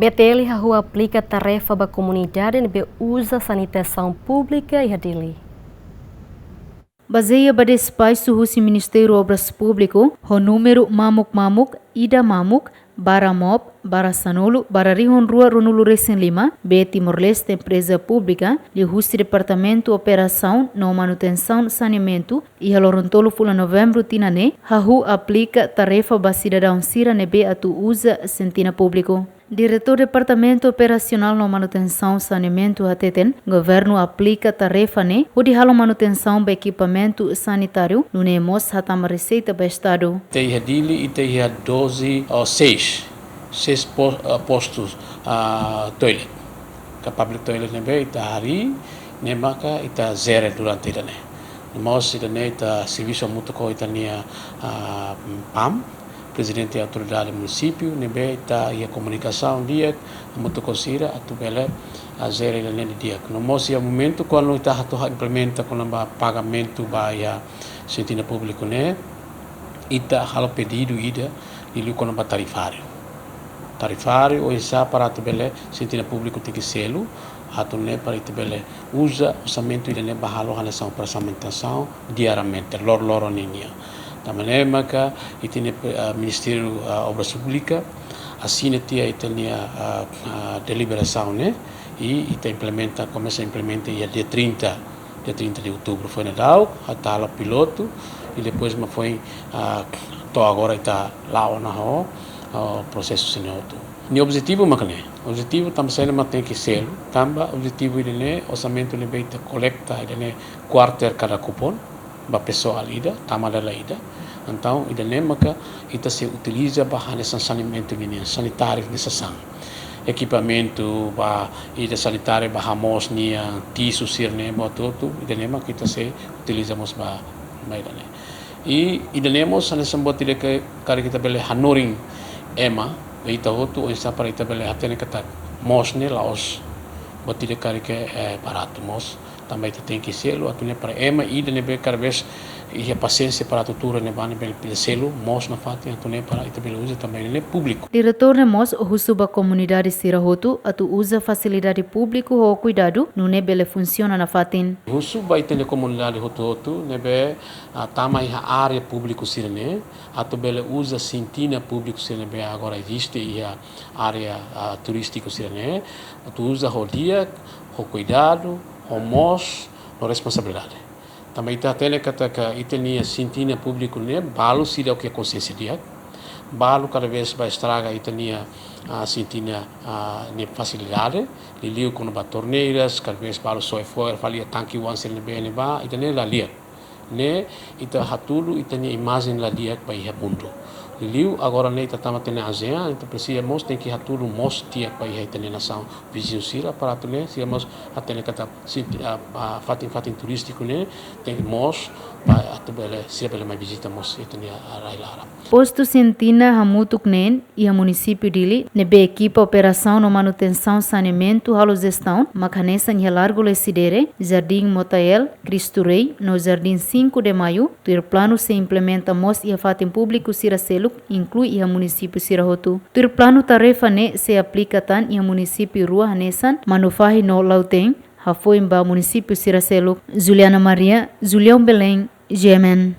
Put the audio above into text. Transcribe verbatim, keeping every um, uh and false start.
B T L hahú aplika tarefa ba komunidade ne'ebé uza sanitasaun públika iha Dili. Bazeia ba despaxu husi Ministériu Obras Públiku, ho númeru mamuk-mamuk, ida mamuk, barra mop, barra sanulu, barra rihun rua ruanulu resin lima, B Timor-Leste Empreza Públika, liuhusi Departamentu Operasaun no Manutensaun Saneamentu, iha loron tolu fulan Novembru tinan ne'e, hahú aplika tarefa ba sidadaun sira ne'ebé atu uza sentina públiku. Diretór Departamentu Operasionál no Manutensaun Saneamentu hateten, governu aplika tarefa ne'e hodi halo manutensaun ba ekipamentu sanitáriu, nune'e mós hatama reseita ba Estadu. Ita iha Dili, ita iha doze, ou seis, seis po-, ah, postus, ah, toilet. Ka public toilet ne'ebé ita harii, ne'e maka ita jere durante ida-ne'e. Mós ida-ne'e ita servisu hamutuk ho ita-nia, ah, PAM, Prezidente Autoridade Munisípiu, ne'ebé ita iha komunikasaun di'ak hamutuk ho sira atu bele, ah, jere ida-ne'e di'ak. No mós iha momentu kuandu ita atu implementa kona-ba pagamentu ba iha sentina públiku ne'e, ita halo pedidu ida liuliu kona-ba tarifáriu. Tarifáriu oinsá para atu bele sentina públiku tenke selu, atu nune'e para ita bele uza orsamentu ida-ne'e ba halo hanesan operasaun manutensaun diariamente, loroloron ninian. Tanba ne'e maka ita-nia, ah, Ministériu, ah, Obras Públikas asina tiha ita-nia, ah, ah, deliberasaun ne'e, i ita implementa, komesa implementa iha dia trinta, dia trinta de outubro. Foin daudauk ita halo pilotu, i depois mak foin, ah, to'o agora ita la'o ona ho, ah, prosesu sira-ne'e hotu. Nia objetivu mak ne'e. Objetivu tanba sá mak tenke selu, tanba objetivu ida-ne'e, orsamentu ne'ebé ita kolekta ida-ne'e kuarter kada kupon, ba pesoál ida, tama dala ida. Entaun ida-ne'e maka ita sei utiliza ba hanesan saneamentu ninian, sanitáriu nesesáriu. Ekipamentu ba ida sanitáriu ba hamoos nian, tisu sira-ne'e, ba hotu-hotu, ida-ne'e maka ita sei utiliza mós ba, ba ida-ne'e. I ida-ne'e mós hanesan buat ida ke karik ita bele hanorin ema, ba ita hotu, oinsá para ita bele hatene katak moos ne'e la'ós buat ida karik, eh, baratu mós. Tanba ita tenke selu, atu nune'e para ema ida ne'ebé kada vez iha pasiénsia para atu tuur iha ne'ebá ne'e bele, bele selu moos nafatin, atu nune'e para ita bele uza tanba ida-ne'e públiku. Diretór ne'e mós husu ba komunidade sira hotu atu uza fasilidade públiku ho kuidadu, nune'e bele funsiona nafatin. Husu ba ita-nia komunidade hotu-hotu ne'ebé, ah, tama iha área públiku sira-ne'e, atu bele uza sentina públiku sira ne'ebé agora eziste iha área, ah, turístiku sira-ne'e, atu uza ho di'ak, ho kuidadu, ho moos, no responsabilidade. Tanba ita hatene katak ita-nia sentina públiku ne'e, balu seidauk iha konsiénsia di'ak, balu kada vez bá estraga ita-nia, ah, sentina, ah, nia fasilidade, liuliu kona-ba torneiras, kada vez balu soe fo'er fali iha tanke oan sira ne'ebé ne'ebá, ida-ne'e la di'ak. Ne'e ita hatudu ita-nia imajen la di'ak ba iha mundu. Liuliu agora ne'e ita tama tiha ona ASEAN, ita presiza mós tenke hatudu moos di'ak ba iha ita-nia nasaun viziñu sira, para atu nune'e sira mós hatene katak senti-, ah, ah, fatin-fatin turístiku ne'e tenke moos, para atu bele, sira bele mai vizita mós ita-nia rai laran. Postu sentina hamutuk neen iha munisípiu Dili, ne'ebé ekipa operasaun no manutensaun saneamentu halo jestaun, mak hanesan iha Largu Lecidere, Jardín Motael, Cristo Rei, no Jardín Cinco de Maio, tuir planu sei implementa mós iha fatin públiku sira seluk, inklui iha munisípiu sira hotu. Tuir planu tarefa ne'e sei aplika tan iha munisípiu rua hanesan Manufahi no Lautém, hafoin ba munisípiu sira seluk. Juliana Maria, Julião Belém, G M N.